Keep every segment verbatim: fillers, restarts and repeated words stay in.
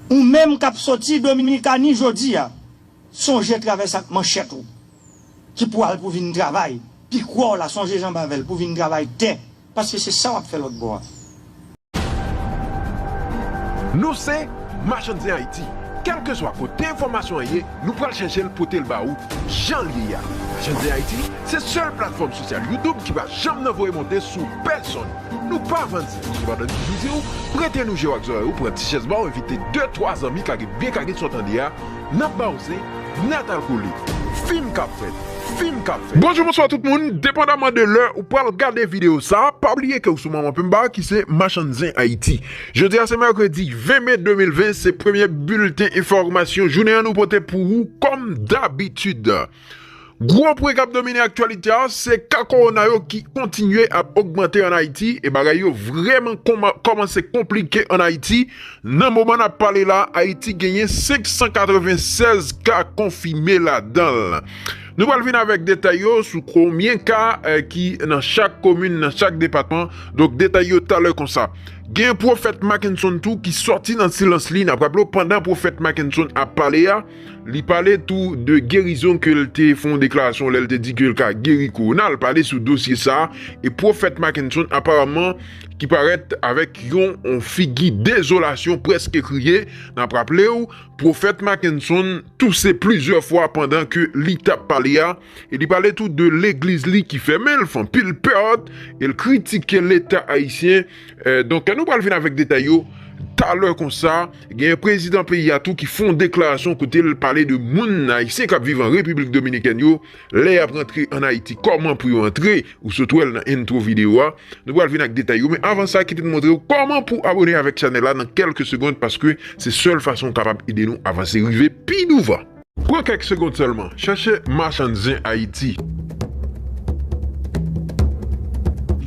Ou menm k ap soti Dominikani jodi a, sonje travèse ak manchèt ou, ki pou al pou vin travay. Pikwè w la, sonje janbe avè l pou vin travay tè, paske se sa w ap fè lòt bò a. Nou se Machann Zen Ayiti. Kèlkeswa kote enfòmasyon an ye, nou pral chèche l pote l ba ou jan l ye a. Machann Zen Ayiti se sèl platfòm sosyal YouTube ki pa janm nan voye monte sou pèsonn. Nou pa vann zen. Sepandan, nou toujou di w, prete nou je w ak zòrèy ou, pran ti chèz ba w, envite de, twa zanmi, kage byen kage sa w tande a. N ap ba w zen nèt al kole. Fim k ap fèt. Fim k ap fèt. Bonjou, bonswa tout moun. Depandaman de lè ou pral gade videyo sa a, pa bliye ke w sou Manman Penba ki se Machann Zen Ayiti. Jodi a se mèkredi ven me de mil ven, se premye bilten enfòmasyon jounen an nou pote pou ou kòm dabitid. Gwo pwen k ap domine aktyalite a, se ka kowona yo ki kontinye ap ogmante ann Ayiti, e bagay yo vrèman kòmanse konplike ann Ayiti. Nan moman n ap pale la, Ayiti genyen senk san katreven sèz ka konfime ladan l. Nou pral vin avèk detay yo sou konbyen ka ki nan chak komin, nan chak depatman. Donk, detay yo talè konsa. Gen Pwofèt Mackenson tou ki sòti nan silans li. N ap raple w, pandan Pwofèt Mackenson ap pale a, li pale tou de gerizon ke l te fè yon deklarasyon lè l te di ke l ka geri kowona. L pale sou dosye sa a. E Pwofèt Mackenson, aparamman, ki parèt avèk yon, yon figi dezolasyon, prèske kriye. N ap raple w, Pwofèt Mackenson touse plizyè fwa pandan ke li t ap pale a. E li pale tou de legliz li ki fèmen, l fè anpil pèt, e l kritike Leta ayisyen. Donk, nou pral vin avèk detay yo talè konsa. Gen prezidan peyi a tou ki fè yon deklarasyon kote l pale de moun ayisyen k ap viv an Repiblik Dominikèn yo, lè y ap rantre ann Ayiti, kòman pou yo antre. Ou sot wè l nan entwo videyo a. Nou pral vin ak detay yo, men avan sa, kite n montre w kòman pou abone avèk chanèl la nan kèlke segonn, paske se sèl fason w kapab ede nou avanse rive pi douvan. Pran kèk segonn sèlman, chèche Machann Zen Ayiti.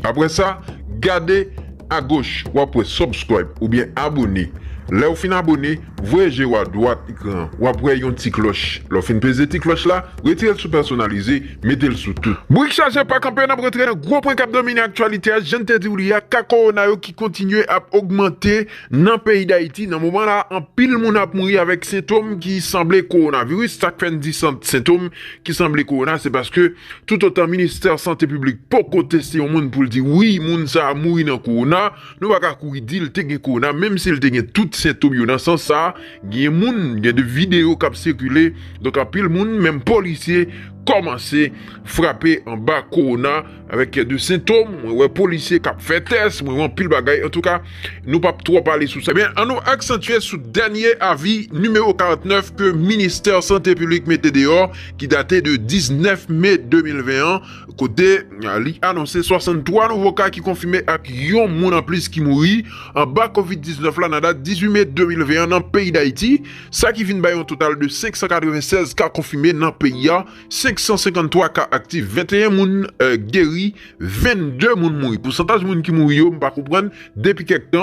Apre sa, gade agoch, w ap wè subscribe oubyen abone. Lè w fin abone, voye je w adwat ekran an, w ap wè yon ti klòch. Lè w fin peze ti klòch la, retire l sou pèsonalize, mete l sou tout. Bourik chaje pa kanpe, n ap rantre nan gwo pwen k ap domine aktyalite a. Jan n te di w li a, ka kowona yo ki kontinye ap ogmante nan peyi Dayiti. Nan moman la, anpil moun ap mouri avèk sentòm ki sanble kowonaviris. Sa k fè n di san-, sentòm ki sanble kowona, se paske toutotan ministè sante piblik poko teste yon moun pou l di wi, moun sa a mouri nan kowona, nou pa ka kouri di l te gen kowona, menm si l te gen tout sentòm yo. Nan sans sa a, gen moun, gen de videyo k ap sikile. Donk, anpil moun, menm polisye, kòmanse frape anba kowona avèk de sentòm. Mwen wè polisye k ap fè tès, mwen wè anpil bagay. Antouka, nou p ap twò pale sou sa. Ebyen, ann nou aksantye sou dènye avi nimewo karantnèf ke ministè sante piblik mete deyò, ki date de diznèf me de mil ven an, kote, a, li anonse swasanntwa nouvo ka ki konfime ak yon moun anplis ki mouri anba kovid diznèf la nan dat dizuit me de mil ven an nan peyi Dayiti, sa ki vin bay yon total de senk san katreven sèz ka konfime nan peyi a, senk san senkanntwa ka aktif, venteyen moun, e, geri, vennde moun mouri. Pousantaj moun ki mouri yo, m pa konprann depi kèk tan.